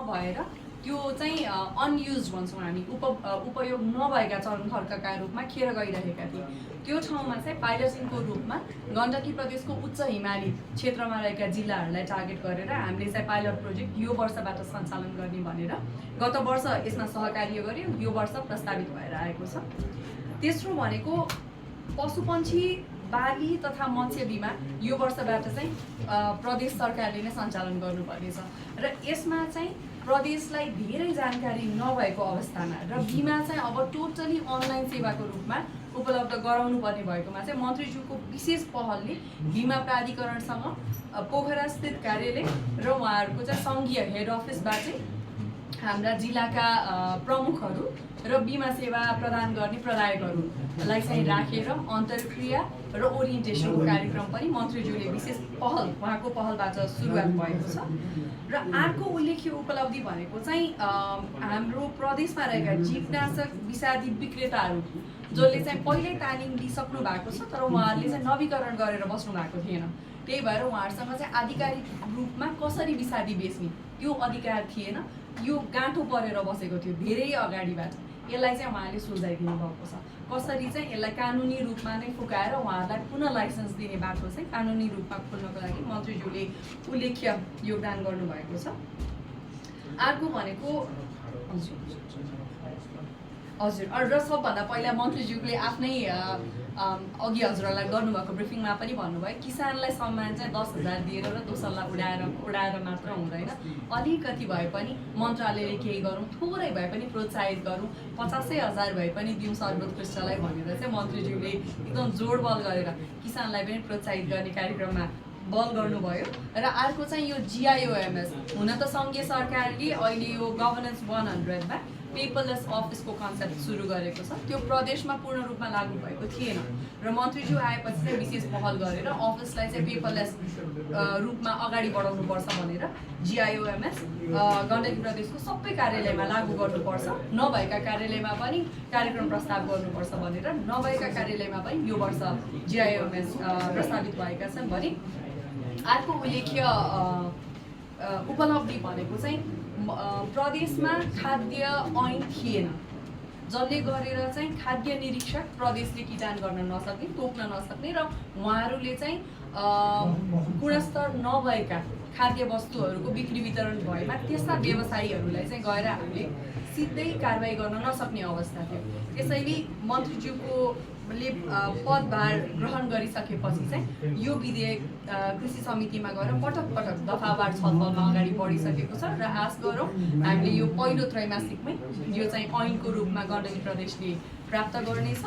नभएर त्यो चाहिँ अनयुज भन्छौँ हामी, उपयोग नभएका चरण खर्कका रूपमा खेर गइरहेका थिए। त्यो ठाउँमा चाहिँ पाइलटिङको रूपमा गण्डकी प्रदेशको उच्च हिमाली क्षेत्रमा रहेका जिल्लाहरूलाई टार्गेट गरेर हामीले चाहिँ पाइलट प्रोजेक्ट यो वर्षबाट सञ्चालन गर्ने भनेर गत वर्ष यसमा सहकार्य गर्यो। यो वर्ष प्रस्तावित भएर आएको छ। तेस्रो भनेको पशुपन्छी बाली तथा मत्स्य बिमा यो वर्षबाट चाहिँ प्रदेश सरकारले नै सञ्चालन गर्नुपर्नेछ र यसमा चाहिँ प्रदेशलाई धेरै जानकारी नभएको अवस्थामा र बिमा चाहिँ अब टोटली अनलाइन सेवाको रूपमा उपलब्ध गराउनु पर्ने भएकोमा चाहिँ मन्त्रीज्यूको विशेष पहलले बिमा प्राधिकरणसँग पोखरा स्थित कार्यालय र उहाँहरूको चाहिँ सङ्घीय हेड अफिसबाटै हाम्रा जिल्लाका प्रमुखहरू र बिमा सेवा प्रदान गर्ने प्रदायकहरूलाई चाहिँ राखेर अन्तर्क्रिया र ओरिएन्टेसनको कार्यक्रम पनि मन्त्रीज्यूले विशेष पहल उहाँको पहलबाट सुरुवात भएको छ। र अर्को उल्लेख्य उपलब्धि भनेको चाहिँ हाम्रो प्रदेशमा रहेका कीटनाशक विषादी विक्रेताहरू जसले चाहिँ पहिल्यै तालिम लिइसक्नु भएको छ तर उहाँहरूले चाहिँ नवीकरण गरेर बस्नु भएको थिएन। त्यही भएर उहाँहरूसँग चाहिँ आधिकारिक रूपमा कसरी विषादी बेच्ने त्यो अधिकार थिएन। यो गाँठो परेर बसेको थियो धेरै अगाडिबाट। यसलाई चाहिँ उहाँले सुल्झाइदिनु भएको छ। कसरी चाहिँ यसलाई कानुनी रूपमा नै फुकाएर उहाँहरूलाई पुनः लाइसेन्स दिने बाटो चाहिँ कानुनी रूपमा खोल्नको लागि मन्त्रीज्यूले उल्लेख्य योगदान गर्नुभएको छ। अर्को भनेको हजुर र सबभन्दा पहिला मन्त्रीज्यूले आफ्नै अघि हजुरहरूलाई गर्नुभएको ब्रिफिङमा पनि भन्नुभयो किसानलाई सम्मान चाहिँ 10,000 दिएर र दोस्रोलाई उडाएर मात्र हुँदैन, अलिकति भए पनि मन्त्रालयले केही गरौँ, थोरै भए पनि प्रोत्साहित गरौँ, 50,000 भए पनि दिउँ सर्वोत्कृष्टलाई भनेर चाहिँ मन्त्रीज्यूले एकदम जोड बल गरेर किसानलाई पनि प्रोत्साहित गर्ने कार्यक्रममा बल गर्नुभयो। र अर्को चाहिँ यो GIOMS हुन त सङ्घीय सरकारले अहिले यो गभर्नेन्स 100मा पेपरलेस अफिसको कन्सेप्ट सुरु गरेको छ। त्यो प्रदेशमा पूर्ण रूपमा लागू भएको थिएन र मन्त्रीज्यू आएपछि चाहिँ विशेष पहल गरेर अफिसलाई चाहिँ पेपरलेस रूपमा अगाडि बढाउनुपर्छ भनेर GIOMS गण्डकी प्रदेशको सबै कार्यालयमा लागू गर्नुपर्छ, नभएका कार्यालयमा पनि कार्यक्रम प्रस्ताव गर्नुपर्छ भनेर नभएका कार्यालयमा पनि यो वर्ष GIOMS प्रस्तावित भएका छन् भने अर्को उल्लेख्य उपलब्धि भनेको चाहिँ प्रदेशमा खाद्य ऐन थिएन जसले गरेर चाहिँ खाद्य निरीक्षक प्रदेशले किटान गर्न नसक्ने, तोक्न नसक्ने र उहाँहरूले चाहिँ गुणस्तर नभएका खाद्य वस्तुहरूको बिक्री वितरण भएमा त्यस्ता व्यवसायीहरूलाई चाहिँ गएर हामीले सिधै कारबाही गर्न नसक्ने अवस्था थियो। त्यसैले मन्त्रीज्यूको पदभार ग्रहण गरिसकेपछि चाहिँ यो विधेयक कृषि समितिमा गएर पटक पटक दफावार छलफलमा अगाडि बढिसकेको छ र आश गरौँ हामीले यो पहिलो त्रैमासिकमै यो चाहिँ ऐनको रूपमा गण्डकी प्रदेशले प्राप्त गर्नेछ।